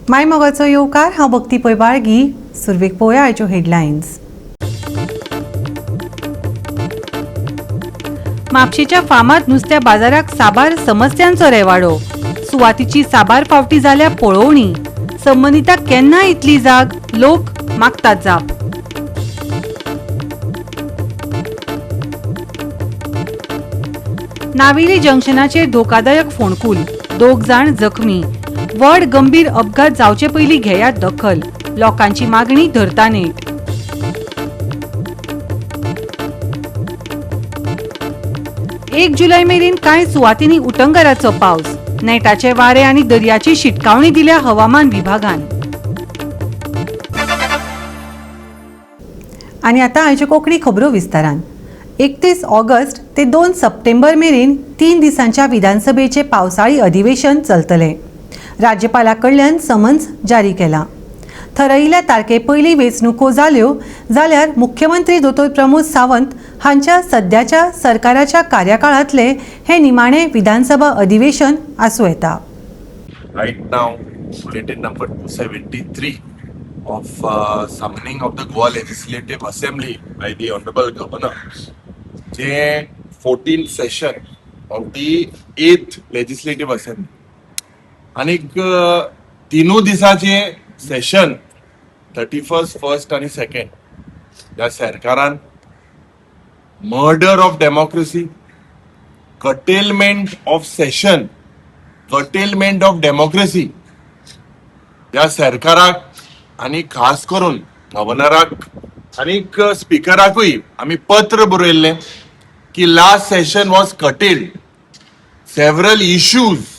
मायमोगाचो येवकार. हांव भक्ती पै बाळगी. सुरवेक पळोवया आयच्यो हेडलायन्स. म्हापशेच्या फामाद नुस्त्या बाजाराक साबार समस्यांचो रेवाडो. सुवातीची साबार फावटी जाल्या पळोवणी. संबंदिताक केन्ना इतली जाग, लोक मागतात जाप. नावेली जंक्शनाचेर धोकादायक फोंडकूल, दोग जाण जखमी. व्हड गंभीर अपघात जावचे पयलीं घेयात दखल, लोकांची मागणी धरता नेट. एक जुलय मेरेन कांय सुवातींनी उटंगाराचो पावस, नेटाचे वारे आनी दर्याची शिटकावणी दिल्या हवामान विभागान. आनी आतां आयच्यो कोंकणी खबरो विस्तारान. 31 ऑगस्ट ते 2 सप्टेंबर मेरेन 3 दिसांच्या विधानसभेचे पावसाळी अधिवेशन चलतलें. राज्यपाला कडल्यान समन्स जारी केलां. थरयिल्ल्या तारखे पयलीं वेंचणुको जाल्यो जाल्यार मुख्यमंत्री दोतोर प्रमोद सावंत हांच्या सद्याच्या सरकाराच्या कार्यकाळांतलें हें निमाणें विधानसभा अधिवेशन आसूं येता. Right now, bulletin number 273 of summoning of the Goa Legislative Assembly by the Honorable Governor, J 14th session of the 8th Legislative Assembly. आनीक तिनूय दिसाचे सेशन, 31st, 1st आनी 2nd, ह्या सरकारान murder of democracy, curtailment of session, curtailment of democracy, ह्या सरकाराक आनी खास करून गव्हर्नराक आनीक स्पिकराकूय आमी पत्र बरयल्लें की last session was curtailed. Several issues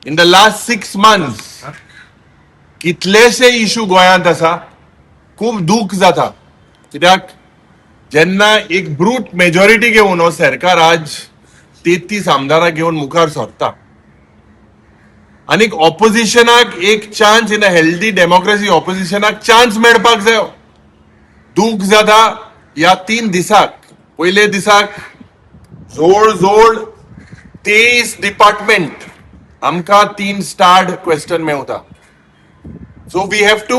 in the last 6 months, कितलेशे इशू गोंयांत आसा. खूब दूख जाता कित्याक जेन्ना एक ब्रूट मेजॉरिटी घेवन हो सरकार आज 33 आमदारां घेवन मुखार सरता आनीक ऑपोजिशनाक एक chance, in a healthy democracy ऑपोजिशनाक chance मेळपाक जायो. दूख जाता, ह्या 3 दिसाक, पयले दिसाक जवळ जवळ 23 डिपार्टमेंट आमकां तीन स्टार्ड क्वेश्चन मेवता. So we have to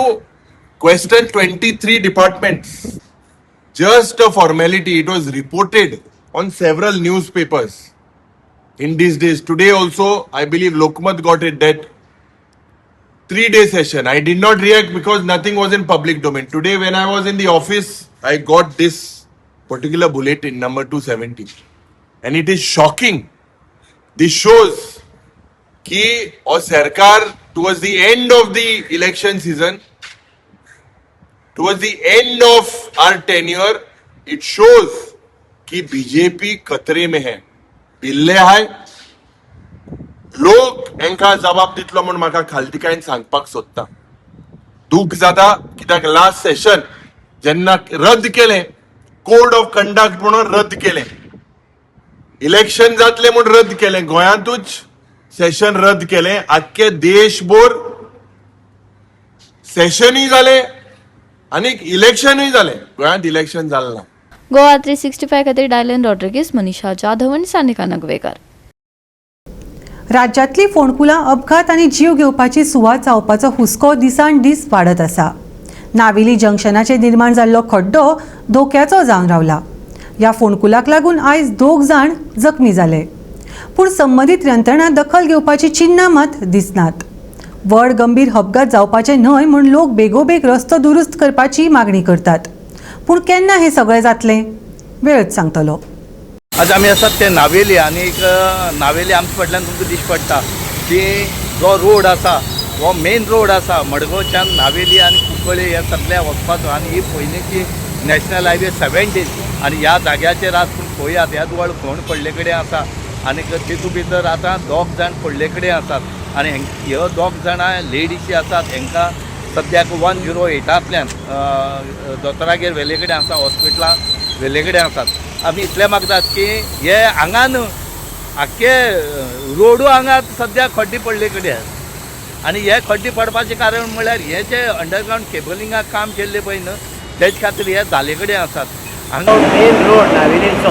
question 23 departments. Just a formality. It was reported on several newspapers in these days. Today also, I believe Lokmat got it that 3-day session. I did not react because nothing was in public domain. Today, when I was in the office, I got this particular bulletin number 270. And it is shocking. This shows की हो सरकार towards the end of the election season, towards the end of our tenure, it shows कि BJP खतरे में है. भिल्ले हाय लोक हेंका जबाब दितलो म्हूण म्हाका खालतीकायेन सांगपाक सोदता. दूख जाता कित्याक लास्ट सेशन जेन्ना रद्द केलें, कोड ऑफ कंडक्ट म्हणून रद्द केलें, इलेक्शन जातलें म्हूण रद्द केलें, गोंयांतूच सेशन रद्द केलें, आख्खे देशभर सेशनूय जालें आनी इलेक्शनूय जालें, गोंयांत इलेक्शन जालें ना. गोवा 365 खातीर डायलन रॉड्रिगीस, मनीषा जाधव आनी सानिका नगवेकर. राज्यांतली फोंडकुलां अपघात आनी जीव घेवपाची सुवात जावपाचो हुस्को दिसान दीस वाडत आसा. नावेली जंक्शनाचेर निर्माण जाल्लो खड्डो धोक्याचो जावन रावला. ह्या फोंडकुलाक लागून आयज दोग जाण जखमी जाले, पूण संबंदीत यंत्रणा दखल घेवपाची चिन्नां मात दिसनात. व्हड गंभीर अपघात जावपाचे न्हय म्हूण लोक बेगोबेग रस्तो दुरुस्त करपाची मागणी करतात, पूण केन्ना हें सगळें जातलें, वेळच सांगतलो. आज आमी आसात ते नावेली आनी एक नावेली आमच्या फाटल्यान तुमकां दिश्टी पडटा की जो रोड आसा हो मेन रोड आसा मडगांवच्यान नावेली आनी कुंकळ्ळे ह्या सगळ्या वचपाचो. आनी ही पयलींची नॅशनल हायवे 17 आनी ह्या जाग्याचेर आज तुमी पळयात, ह्या दुवाळ फोंड पडले कडेन आसा आनी तितू भितर आतां दोग जाण पडले कडेन आसात. आनी ह्यो दोग जाणां लेडीसी आसात. हेंकां सद्याक 108तांतल्यान दोतोरागेर व्हेले कडेन आसा, हॉस्पिटलां व्हेले कडेन आसात. आमी इतलें मागतात की हे हांगा न्हू, आख्खे रोडू हांगा सद्या खड्डे पडले कडेन आसा. आनी हे खड्डे पडपाचें कारण म्हणल्यार हे जे अंडरग्रावंड केबलिंगाक काम केल्लें पळय न्हू, तेज खातीर हे जाले कडेन आसात. हांगा मेन रोड नावेलीचो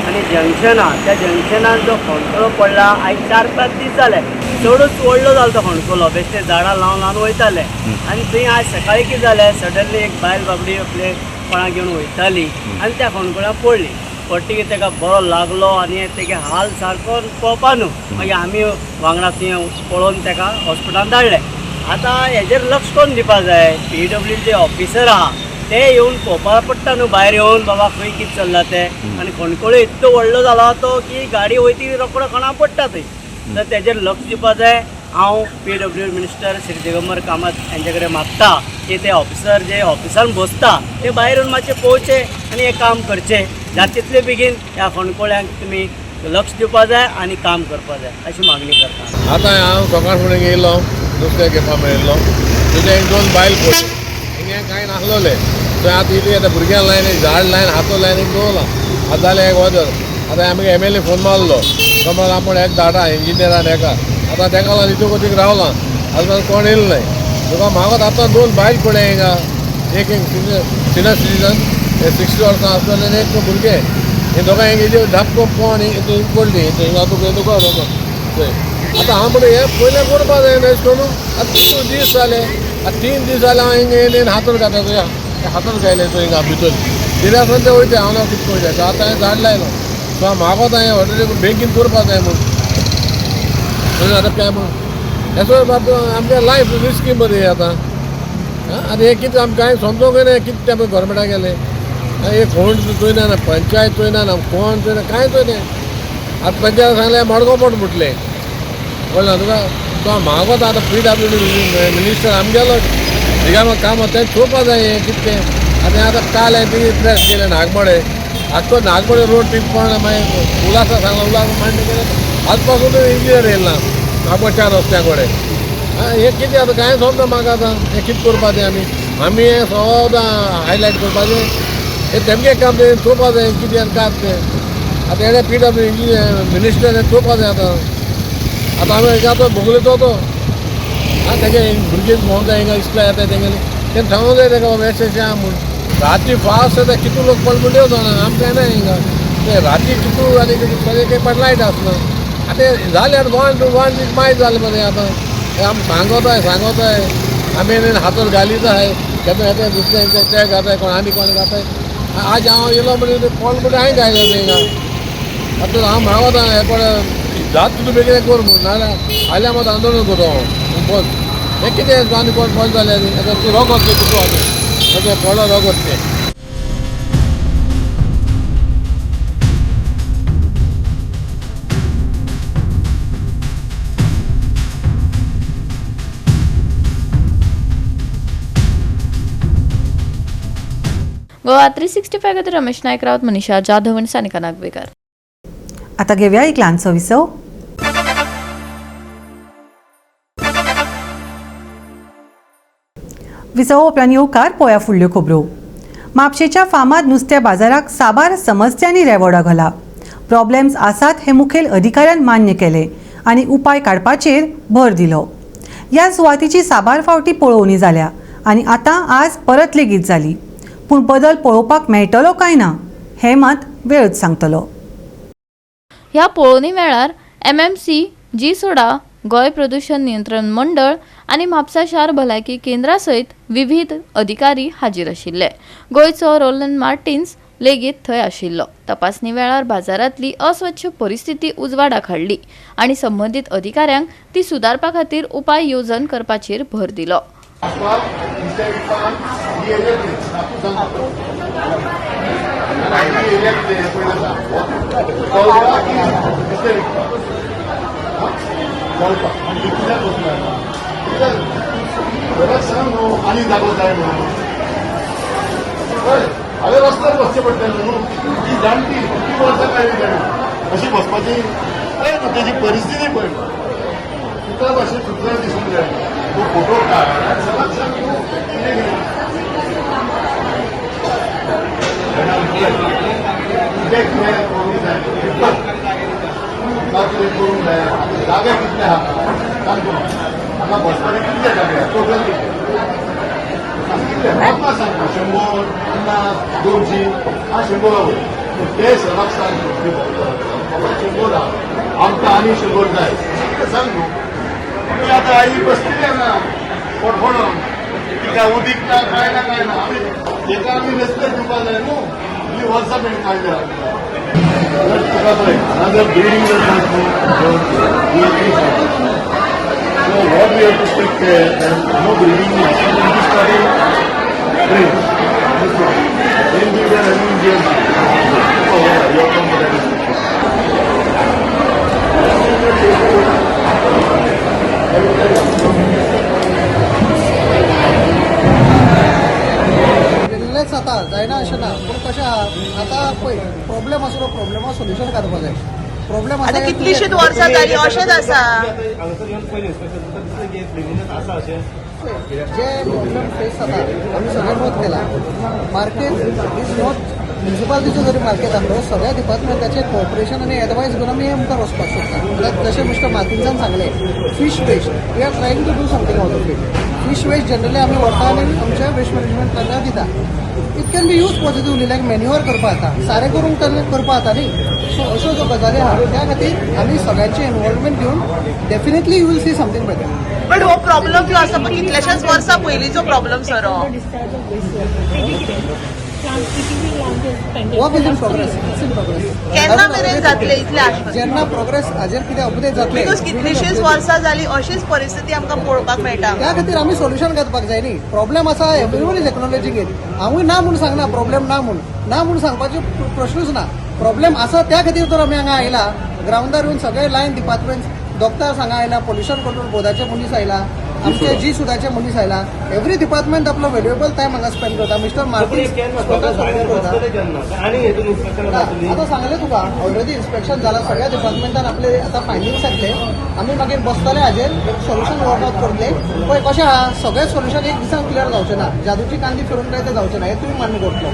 आनी जंक्शना, त्या जंक्शनान जो खणकुलो पडला आयज 4-5 दीस जाले, चडूच व्हडलो जालो तो खणकुलो, बेश्टे झाडां लावन लावन वयताले. आनी थंय आज सकाळी कितें जालें, सडनली एक बायल बाबडी आपले कोणाक घेवन वयताली आनी त्या खणकुळ्याक पडली. पडटकीर ताका बरो लागलो आनी तेगे हाल सारको पळोवपा न्हू. मागीर आमी वांगडा थंय पळोवन ताका हॉस्पिटलान धाडलें. आतां हेजेर लक्ष कोण दिवपा जाय, पीडब्ल्यू जे ऑफिसर आहा ते येवन पळोवपाक पडटा न्हू, भायर येवन बाबा खंय कितें चल्लां तें. आनी खणकुळो इतलो व्हडलो जाला तो की गाडी वयती रोकडो खणा पडटा थंय, तर तेजेर लक्ष दिवपा जाय. हांव पीडब्ल्यू मिनिस्टर श्री दिगंबर कामत हेंचे कडेन मागता की ते ऑफिसर जे ऑफिसान बसता ते भायर येवन मातशे पळोवचे आनी हें काम करचें, जाता तितले बेगीन ह्या खणकुळ्यांक तुमी लक्ष दिवपा जाय आनी काम करपा जाय अशी मागणी करता. आतां हांव सकाळ फुडें येयलो, दुसऱ्या खेपा मेळिल्लो, तुजे एक दोन बायल पडली, हिंगा कांय नासलोले. थंय आतां इतली आतां भुरग्यांक लायन एक झाड लायन हातो लायन एक दवरलां. आतां जालें एक वजन. आतां आमकां एमएलए फोन मारलो, तो म्हणलो आपूण एक धाडा इंजिनियरान एका. आतां तेका लागून इतू कोतीक रावलां, आतां कोण येयलो नाय. तुका म्हाका आतां दोन बायल पडले हिंगा, एक एक सिनियर सिटीजन 60 वर्सां आसतलें आनी एक भुरगें. हे दोगां हिंगा इल्ली धापको कोण हिंगा पडली हिंगा तुका तुका थंय. आतां हांव म्हणटा हें पयलें करपा जाय न्हय अशें करून. आतां कितले दीस जाले, आतां 3 दीस जाले हांव हिंगा येयलें आनी हातूर घातला थंय, हातूर घायलें थंय हिंगा भितर दिले आसतना ते वयता, हांव ना कितें वयता. आतां हांवें झाड लायलो, सो हांव मागोता हें ऑलरेडी बेगीन करपा जाय म्हूण. आतां काय म्हूण हें बाब आमगे लायफ रिस्की मरे आतां. आतां हें कितें आमकां कांय समजोंक ना, कितें तें गोवोरमेंटाक गेलें. हें कोण चोयना ना, पंचायत चोयना ना, कोण चोयना, कांय चोयना. आतां पंचायत सांगलें मडगांव पोट म्हटलें, कळ्ळें तुका. तो मागोता आतां पीडब्ल्यू डी मिनिस्टर आमगेलो दिगंबर कामत तें चोवपा जाय हें कितें तें. आतां आतां काल हांवें ती प्रेस केलें नागमोडे, आख्खो नागमोडे रोड ती कोण मागीर उल्हासा सांगलां, उल्हास मांडणी केलें, आज पासून इंजिनियर येयला ना नागमोड 4 रस्त्या कडेन. हें कितें आतां कांय समजना म्हाका. आतां हें कितें करपाचें आमी, आमी हें सदां हायलायट करपाचें, हें तेमगे काम तें चोवपा जाय कितें आनी कांय तें. आतां हेणें पीडब्ल्यू इंजिनियर मिनिस्टर हें चोवपा जाय. आतां आतां आमी हेका तो भोगले तो तो आं तेगे भुरगीं भोंवता हिंगा इस्कुला येता तेंगेले, तें सांगूंक जाय तेका बाबा अशें अशें आहा म्हूण. राती फास्ट येता कितू लोक पडले म्हूण देव जाणा, आमकां येना हिंगा ते राती कितू आनी सगळे एक पाट लायट आसना. आतां जालें आतां 1 वीक मायज जालें मरे. आतां हें आमी सांगोताय सांगोताय, आमी हातूर घालीत आहाय, केन्ना येता दुसऱ्यांचे ते घाताय, कोण आनी कोण घाताय. आज हांव येयलो म्हणजे पडले म्हणटा हांवें घायलें हिंगा. आतां हांव मागोता हें पळय जात तुजो बेगीन कर म्हूण, नाजाल्यार आयल्या मात आंदोलन करता हांव बस. हें कितें आनी कोण पडले जाल्यार आतां तूं रोगत तें तुजो आतां पडलो रोगत तें. गोवा 365 खातीर रमेश नायक रावत, मनीषा जाधव आनी सानिका नागवेकर. आतां घेवया एक ल्हानसो विसव. विसव उपरांत येवकार पळोवया फुडल्यो खबरो. म्हापशेच्या फामाद नुस्त्या बाजाराक साबार समस्यांनी रेवोडो घाला. प्रॉब्लेम्स आसात हे मुखेल अधिकाऱ्यान मान्य केले आनी उपाय काडपाचेर भर दिलो. ह्या सुवातीची साबार फावटी पळोवणी जाल्या आनी आतां आज परत लेगीत जाली, पूण बदल पळोवपाक मेळटलो काय ना हें मात वेळच सांगतलो. ह्या पळोवणी वेळार एमएमसी, जी सोडा, गोंय प्रदूषण नियंत्रण मंडळ आनी म्हापसा शार भलायकी केंद्रा सयत विविध अधिकारी हाजीर आशिल्ले. गोंयचो रोलन मार्टिन्स लेगीत थंय आशिल्लो. तपासणी वेळार बाजारांतली अस्वच्छ परिस्थिती उजवाडाक हाडली आनी संबंदीत अधिकाऱ्यांक ती सुदारपा खातीर उपाय येवजण करपाचेर भर दिलो. आनी जागो जाय म्हणून हांवें रस्त्यार बसचें पडटलें न्हू. ती जाणटी कितलीं वर्सां काडली ताणें अशी बसपाची, पळय न्हू तेजी परिस्थिती पळय, तुका भाशेन सुद्दां दिसूंक जाय. तूं फोटो काड आनी सगळ्यात सांग तूं कितें कितें कितें कितें करूंक जाय, करूंक जाय. जागे कितले आहा सांग तूं, हांगा बसपाचे कितले जागे टोटल कितले? कितले म्हाका सांग, 100, 50, 200, हा 100 वयर. ते सराक सांग, बाबा 100 आहा, आमकां आनी 100 जाय ते सांग न्हू. तुमी आतां आई बसतली ना फटफडोन, तिका उदीक ना, काय ना काय ना. आमी तेका आमी रेस्पेक्ट दिवपा जाय न्हू. इतली वर्सां मेळून काडल्या. जर तुका पळय हांगा जर बिल्डींग जर पळय. So what we have to take care that no building is starting drains. This one. Then we were having GMC. Oh, yeah, you have come for that inspection. केल्लेच जाता, जायना अशें ना, पूण कशें आहा आतां पळय, प्रॉब्लेम आसा तो प्रॉब्लेमा सोल्युशन काडपा जाय. प्रॉब्लेम आतां कितलींशींच वर्सां जालीं अशेंच आसा. हांगासर येवन पयलें इन्स्पेक्शन तुमकां दिसलें की क्लिनिनेस आसा अशें? जे प्रॉब्लेम फेस जाता आमी सगळे नोट केला. मार्केट is not म्युनिसिपालिटीचो जरी मार्केट आसलो, सगळ्या डिपार्टमेंटाचे कोऑपरेशन आनी एडवायस घेवन आमी हे मुखार वचपाक सोदता. आतां जशें मिस्टर मार्टिन्सान सांगलें, fish waste, we are trying to do something out of it. Fish waste generally आमी व्हरता आनी आमच्या वेस्ट मॅनेजमेंट प्लांटार दिता. It can be use positively, like manure करपा जाता, सारें करूंक करपा जाता न्ही. सो अश्यो ज्यो गजाली आहा त्या खातीर आमी सगळ्यांचे इनवॉल्वमेंट घेवन definitely you will see something better. But हो प्रॉब्लम जो आसा पळय, कितल्याशाच वर्सां पयलींचो प्रॉब्लम सर हो. Work is in progress, it's in progress. केन्ना मेरेन जातले इतलें आश्वासन? जेन्ना प्रोग्रेस हाजेर कितें अपडेट जातले. Because कितलींशींच वर्सां जाली अशीच परिस्थिती आमकां पळोवपाक मेळटा. त्या खातीर आमी सोल्युशन काडपाक जाय न्ही. प्रॉब्लेम आसा, everyone is acknowledging it. हांवूय ना म्हूण सांगना, प्रॉब्लेम ना म्हूण, ना म्हूण सांगपाचे प्रश्नूच ना. प्रॉब्लेम आसा, त्या खातीर तर आमी हांगा आयला. ग्रावंडार येवन सगळे लायन डिपार्टमेंट, डॉक्टर्स हांगा आयला, पोल्युशन कंट्रोल बोर्डाचे मनीस आयला, आमचे जी सुदाचे मनीस आयला. एवरी डिपार्टमेंट आपलो व्हेल्युएबल टायम हांगा स्पेंड करता. मिस्टर मार्टिन स्वता सपोर्ट करता. केन्ना आनी हेतून इन्स्पेक्शन ना, जातली? आतां सांगलें तुका, ऑलरेडी इन्स्पेक्शन जाला. सगळ्या डिपार्टमेंटान आपले आतां फायंडींग्स येतले. आमी मागीर बसतले, हाजेर एक सोल्युशन वर्कआउट करतले. पळय कशें आहा, सगळें सोल्युशन एक दिसान क्लियर जावचें ना. जादूची कांदी फिरून काय तें जावचें ना, हें तुमी मान्य करतलो.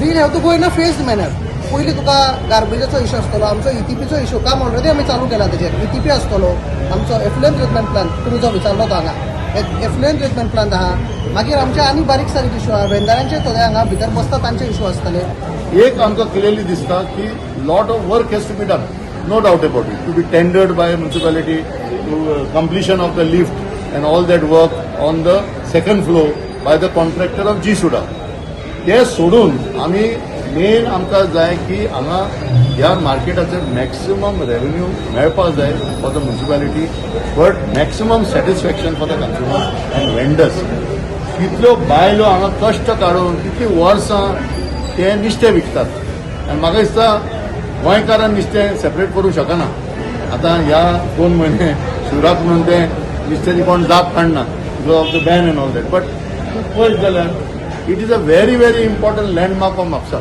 We have to go in a phase manner. पयलीं तुका गार्बेजाचो इशू आसतलो, आमचो इटीपीचो इशू, काम ऑलरेडी आमी चालू केला तेजेर. इटीपी आसतलो आमचो, एफ्लुएंट ट्रिटमेंट प्लांट तुमी जो विचारलो तो हांगा एफ्लुएंट ट्रिटमेंट प्लांट आहा. मागीर आमचे आनी बारीक सारीक इशू आहा, वेंडरांचे थोडे हांगा भितर बसता तांचे इशू आसतले. एक आमकां क्लियरली दिसता की lot of work has to be done, no doubt about it, to be tendered by municipality to completion of the lift and all that work on the second floor by the contractor of GSUDA. ते सोडून आमी main आमकां जाय की हांगा ह्या मार्केटाचेर maximum revenue मेळपाक जाय for the municipality, but maximum satisfaction for the consumers and vendors. कितल्यो बायलो हांगा कश्ट काडून कितलीं वर्सां ते नुस्तें विकतात आनी म्हाका दिसता गोंयकारान नुस्तें सेपरेट करूंक शकना. आतां ह्या 2 म्हयने शिवराक म्हणून तें नुस्त्याची कोण जाप काडना because of the ban and all that, but तूं पळयत जाल्यार it is a very very important landmark of Mapusa.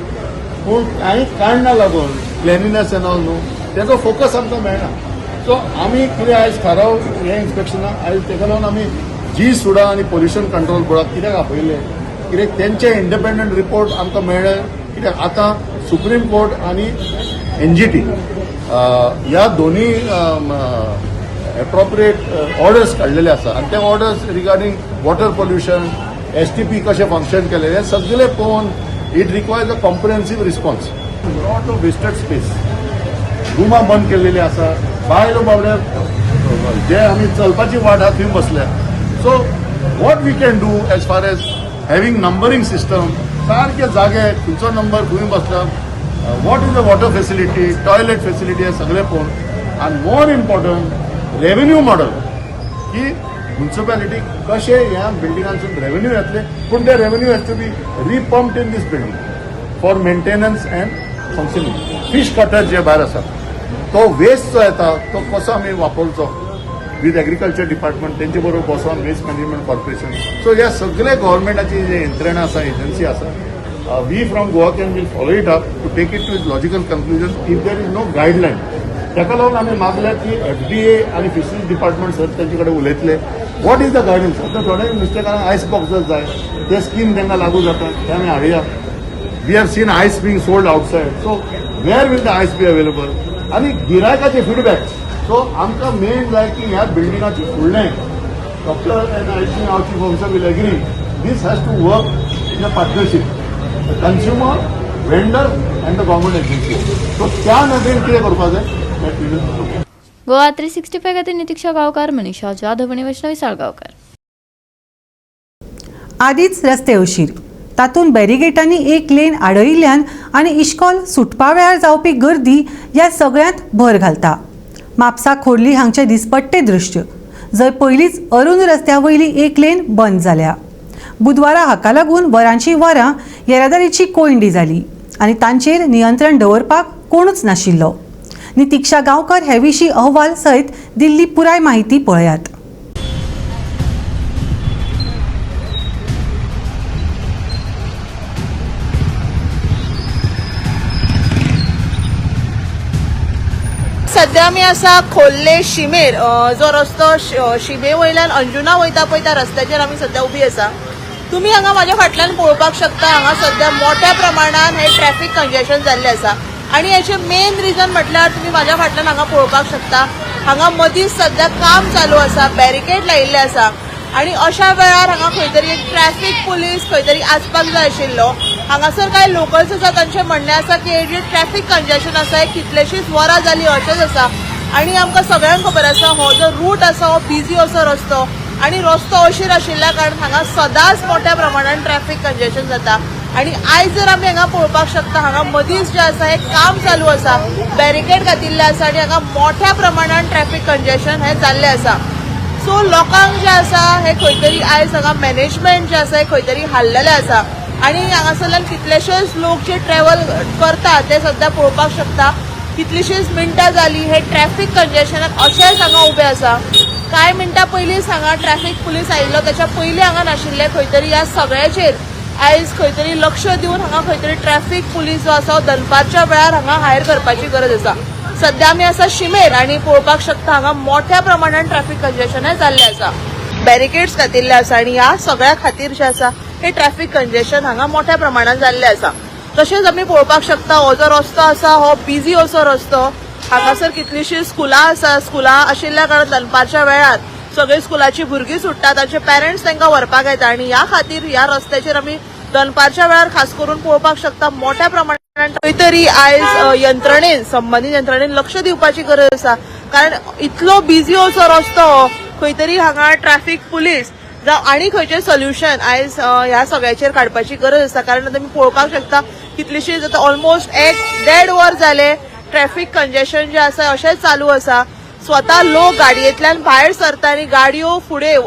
पूण कांय कारणां लागून क्लिनलीनस एन ऑल न्हू, तेजो फोकस आमकां मेळना. सो आमी कितें आयज थाराव हें इन्स्पेक्शनाक आयज तेका लागून आमी जी सुडा आनी पोल्युशन कंट्रोल बोर्डाक कित्याक आपयलें, कित्याक तेंचे इंडिपेंडंट रिपोर्ट आमकां मेळ्ळे. कित्याक आतां सुप्रीम कोर्ट आनी एनजीटी ह्या दोन्ही एप्रोप्रिएट ऑर्डर्स काडलेले आसा आनी ते orders regarding water pollution, STP कशें फंक्शन केलें, हें सगळें पळोवन it requires a comprehensive response. Lot of wasted space, रुमां बंद केल्लेली आसा, बायलो बाबडे जे आमी चलपाची वाट आहा थंय बसल्या. So what we can do as far as having numbering system, सारके जागे, खंयचो नंबर खंय बसला, what is the water facility, toilet facility, हे सगळें पळोवन आनी मोर इम्पॉर्टंट रेवेन्यू मॉडल की म्युन्सिपॅलिटी कशें ह्या बिल्डिंगांसून रेवेन्यू येतले, पूण ते revenue has to be repumped in this building for maintenance and functioning. Fish cutter जे भायर आसा तो वेस्ट जो येता तो कसो आमी वापरचो विथ एग्रीकल्चर डिपार्टमेंट, तेंचे बरोबर बसोन वेस्ट मॅनेजमेंट कॉर्पोरेशन. सो ह्या सगळे गव्हर्मेंटाची जे यंत्रणा आसा, एजन्सी आसा, we from Goa CAN will follow it up to take it to its logical conclusion if there is no guideline. ताका लागून आमी मागल्या की एफडीए आनी फिशरीज डिपार्टमेंट सर तेंचे कडेन उलयतले, what is the guidance. आतां थोडे नुस्तेकारांक आयस बॉक्सस जाय, ते स्कीम तांकां लागू जाता, ते आमी हाडया. We have seen ice being sold outside, so where will the ice be available? आनी गिरायकाचे फिडबॅक. सो आमकां मेन जाय की ह्या बिल्डिंगाचे फुडलें, doctor and I think our chief officer will agree. This has to work in a partnership, the consumer, vendor and the government agency. So त्या नदरेन कितें करपाक जाय that we will look. Goa 365 खातीर नितिक्षा गांवकार, मनीषा जाधव आनी वैष्णवी साळगांवकार. आदींच रस्ते अशीर, तातूंत बॅरिगेटांनी एक लेन आडयिल्ल्यान आनी इश्कोल सुटपा वेळार जावपी गर्दी ह्या सगळ्यांत भर घालता. म्हापसा खोर्ली हांगचें दिसपट्टें दृश्य, जंय पयलींच अरुण रस्त्या वयली एक लेन बंद जाल्या. बुधवारा हाका लागून वरांची वरां येरादारीची कोंयडी जाली आनी तांचेर नियंत्रण दवरपाक कोणूच नाशिल्लो. नितिक्षा गांवकर हे विशीं अहवाल सयत दिल्ली पुराय माहिती पळयात. सध्या आमी आसा खोर्ले शिमेर, जो रस्तो शिमे वयल्यान अंजुना वयता पळय त्या रस्त्याचेर आमी सध्या उबी आसा. तुमी हांगा म्हाज्या फाटल्यान पळोवपाक शकता, हांगा सध्या मोठ्या प्रमाणान हे ट्रॅफिक कंजेशन जाल्लें आसा आनी हेचें मेन रिजन म्हटल्यार तुमी म्हाज्या फाटल्यान हांगा पळोवपाक शकता, हांगा मदींच सध्या काम चालू आसा, बॅरिकेड लायिल्ले आसा आनी अशा वेळार हांगा खंय तरी एक ट्रॅफिक पुलीस खंय तरी आसपाक जाय आशिल्लो. हांगासर कांय लोकल्स आसा तांचें म्हणणें आसा की हे जे ट्रॅफिक कंजेशन आसा हे कितलेशीच वरां जालीं अशेंच आसा आनी आमकां सगळ्यांक खबर आसा हो जो रूट आसा हो बिजी असो रस्तो आनी रस्तो अशीर आशिल्ल्या कारणान हांगा सदांच मोठ्या प्रमाणान ट्रॅफिक कंजेशन जाता. आनी आयज जर आमी हांगा पळोवपाक शकता, हांगा मदींच जें आसा हें काम चालू आसा, बॅरिकेड घातिल्लें आसा आनी हांगा मोठ्या प्रमाणान ट्रॅफिक कंजेशन हें जाल्लें आसा. सो लोकांक जें आसा हें खंय तरी आयज हांगा मॅनेजमेंट जें आसा हें खंय तरी हाल्लेलें आसा आनी हांगासरल्यान कितलेशेच लोक जे ट्रॅवल करता ते सद्या पळोवपाक शकता. कितलीशींच मिनटां जालीं हे ट्रॅफिक कंजेशनाक अशेंच हांगा उबे आसा. कांय मिनटां पयलींच हांगा ट्रॅफिक पुलीस आयिल्लो, त्याच्या पयलीं हांगा नाशिल्ले. खंय तरी ह्या सगळ्याचेर आयज खंय तरी लक्ष दिवन हांगा खंय तरी ट्रॅफिक पुलीस जो आसा दनपारच्या वेळार हांगा हायर करपाची गरज आसा. सध्या आमी आसा शिमेर आनी पळोवपाक शकता हांगा मोठ्या प्रमाणान ट्रॅफिक कंजेशन हें जाल्लें आसा, बॅरिकेड्स घातिल्ले आसा आनी ह्या सगळ्या खातीर जें आसा हे ट्रॅफिक कंजेशन हांगा मोठ्या प्रमाणान जाल्लें आसा. तशेंच आमी पळोवपाक शकता हो जो रस्तो आसा हो बिजी असो रस्तो, हांगासर कितलीशीं स्कुलां आसा, स्कुलां आशिल्ल्या कारणान दनपारच्या वेळार सगळीं स्कुलाची भुरगीं सुट्टा, तांचे पेरंट्स तांकां व्हरपाक येता आनी ह्या खातीर ह्या रस्त्याचेर आमी दनपारच्या वेळार खास करून पळोवपाक शकता मोठ्या प्रमाणान खंय तरी आयज यंत्रणेन, संबंदीत यंत्रणेन लक्ष दिवपाची गरज आसा, कारण इतलो बिजी असो रस्तो हो, खंय तरी हांगा ट्रॅफिक पुलीस जावं आनी खंयचें सोल्युशन आयज ह्या सगळ्याचेर काडपाची गरज आसा. कारण तुमी पळोवपाक शकता कितलीशीं आतां ऑलमोस्ट 1-1.5 वर जालें ट्रॅफिक कंजेशन जें आसा अशेंच चालू आसा. स्वता लोक गाडयेंतल्यान भायर सरता आनी गाडयो फुडें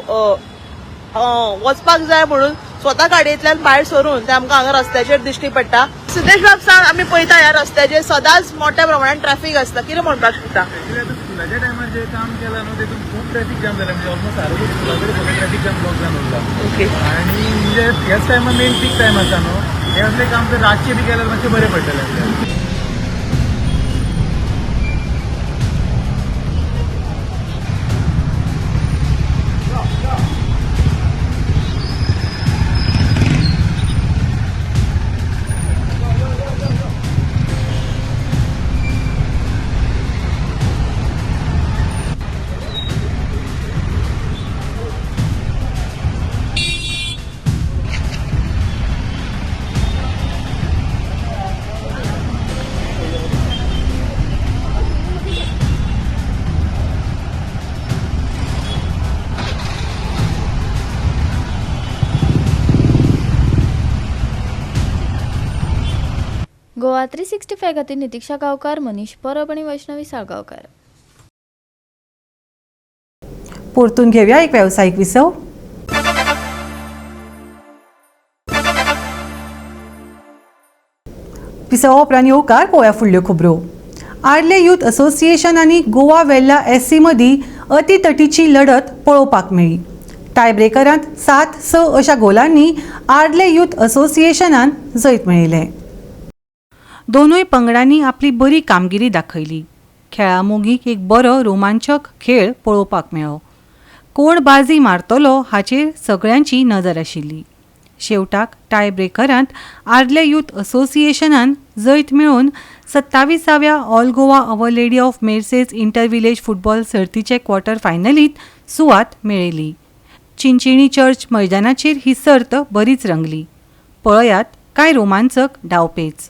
वचपाक जाय म्हणून स्वता गाडयेंतल्यान भायर सरून ते आमकां हांगा रस्त्याचेर दिश्टी पडटा. सिद्धेश बाब सांग, आमी पळयता ह्या रस्त्याचेर सदांच मोठ्या प्रमाणान ट्रॅफिक आसता, कितें म्हणपाक शकता? स्कुलाच्या टायमार जे काम केलां न्हू तेतून खूब ट्रॅफिक जाम जालें, म्हणजे ऑलमोस्ट सारको स्कुला कडेन सगळें ट्रॅफिक जाम ब्लॉक जावन उरला. ओके. आनी म्हणजे ह्याच टायमार मेन पीक टायम आसा न्हू, हें असलें काम जर रातचें बी केल्यार मातशें बरें पडटलें. गोवा 365 खातीर नितिक्षा गांवकार, मनीष परब आनी वैष्णवी साळगांवकार. परतून घेऊया एक व्यावसायिक विसव. विसवा उपरांत येवकार पळोवया फुडल्यो खबरो. आर्ले यूथ असोसिएशन आनी गोवा वेल्ला एससी मदीं अतितटीची लढत पळोवपाक मेळ्ळी. टायब्रेकरांत 7-6 अशा गोलांनी आर्ले यूथ असोसिएशनान जैत मेळयलें. दोनूय पंगडांनी आपली बरी कामगिरी दाखयली. खेळामोगीक एक बरो रोमांचक खेळ पळोवपाक मेळ्ळो. कोण बाजी मारतलो हाचेर सगळ्यांची नदर आशिल्ली. शेवटाक टायब्रेकरांत आर्ले यूथ असोसिएशनान जैत मेळोवन 27व्या all Goa our lady of Merces inter village football सर्तीचे क्वॉर्टर फायनलींत सुवात मेळयली. चिंचिणी चर्च मैदानाचेर ही सर्त बरीच रंगली. पळयात कांय रोमांचक डावपेच.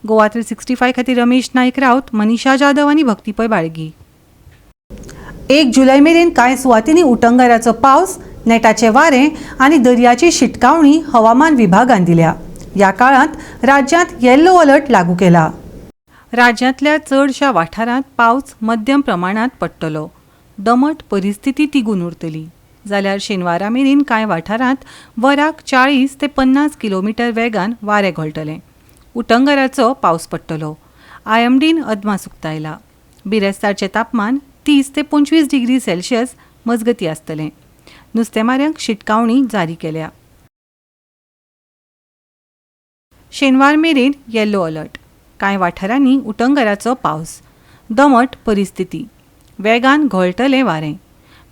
गोवा 365 खातीर रमेश नायक राऊत, मनीषा जाधव आनी भक्ती पै बाळगी. 1 जुलय मेरेन कांय सुवातींनी उटंगाराचो पावस, नेटाचे वारें आनी दर्याची शिटकावणी हवामान विभागान दिल्या. ह्या काळांत राज्यांत येल्लो अलर्ट लागू केला. राज्यांतल्या चडशा वाठारांत पावस मध्यम प्रमाणांत पडटलो. दमट परिस्थिती तिगून उरतली. जाल्यार शेनवारा मेरेन कांय वाठारांत वराक 40 ते 50 किलोमिटर वेगान वारें घोळटलें. उटंगाराचो पावस पडटलो. आयएमडीन अदमास उक्तायला. बिरेस्तारचें तापमान 30 ते 25 डिग्री सेल्सियस मजगती आसतलें. नुस्तेमाऱ्यांक शिटकावणी जारी केल्या. शेनवार मेरेन येल्लो अलर्ट. कांय वाठारांनी उटंगाराचो पावस, दमट परिस्थिती, वेगान घोळटलें वारें.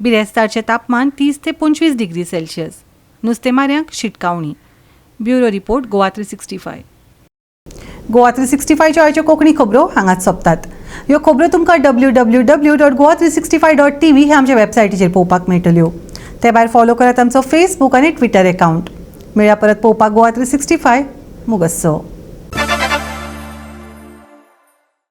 बिरेस्तारचें तापमान 30 ते 25 डिग्री सेल्सियस. नुस्तेमाऱ्यांक शिटकावणी. Bureau report, Goa 365. Goa 365च्यो आयच्यो कोंकणी खबरो हांगाच सोंपतात. ह्यो खबरो तुमकां www.goa365.tv ह्या आमच्या वेबसायटीचेर पळोवपाक मेळटल्यो. ते भायर फॉलो करात आमचो फेसबूक आनी ट्विटर एकावंट. मेळया परत पळोवपाक गोवा 365. मुगस्सो.